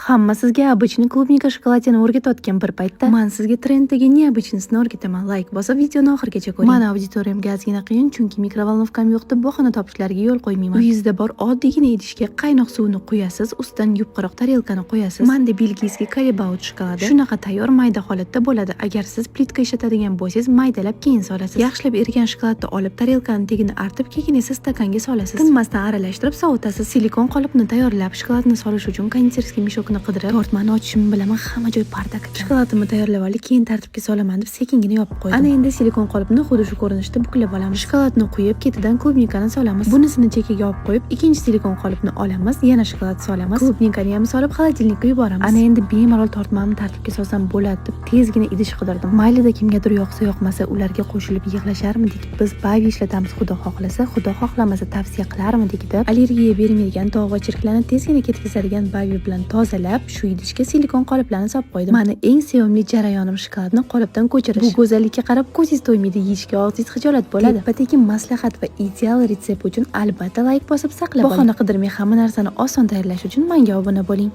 Hamma sizga обычный клубника shokoladini o'rgatayotgan bir paytda man sizga trenddagi необычный sini o'rgataman. Layk bosib, videoni oxirigacha ko'ring. Mani auditoriyamga ozgina qiyin, chunki микроволновка m yo'q deb bahona topishlariga yo'l qo'ymayman. Uyingizda bor oddiygina idishga qaynoq suvni quyasiz, ustidan yupqaroq tarelkani qo'yasiz. Manda бельгийский Callebaut shokoladi. Shunaqa tayyor mayda holatda bo'ladi. Agar siz plitka ishlatadigan bo'lsangiz, maydalab keyin solasiz. Yaxshilab erigan shokoladni olib, tarelkani tagini artib, keyin esa stakanga solasiz. Tinmasdan aralashtirib sovutasiz. Silikon qolipni tayyorlab, shokoladni solish uchun кондитерский мешок ni qidirib, tortmani ochishimni bilaman, hamma joy бардак. Shokoladimni tayyorlab olib, keyin tartibga solaman deb sekingina yopib qo'ydim. Ana endi silikon qolipni xuddi shu ko'rinishda buklab olamiz. Shokoladni quyib, ketidan клубника ni solamiz. Bunisini chekkaga olib qo'yib, ikkinchi silikon qolipni olamiz, yana shokolad solamiz. Клубника ni ham solib, холодильник ka yuboramiz. Ana endi bemalol tortmamni tartibga solsam bo'ladi deb tezgina idish qidirdim. Maylida, kimgadir yoqsa yoqmasa, ularga qo'shilib yig'lasharmidik. Biz Bavi ishlatamiz, xudo xohlasa, xudo xohlamasa, tavsiya qilarmidik deb, allergiya bermaydigan, dog' va chirklarni tezgina ketkazadigan Bavi bilan tozalab, shu idishga silikon qoliplarni solib qo'ydim. Mani eng sevimli jarayonim shokoladni qolipdan ko'chirish. Bu go'zallikka qarab ko'zingiz to'ymaydi, yeyishga og'zingiz xijolat bo'ladi. Tepadagi maslahat va ideal retsept uchun albatta layk bosib saqlab. Bahona qidirmay hamma narsani oson tayyorlash uchun menga obuna bo'ling.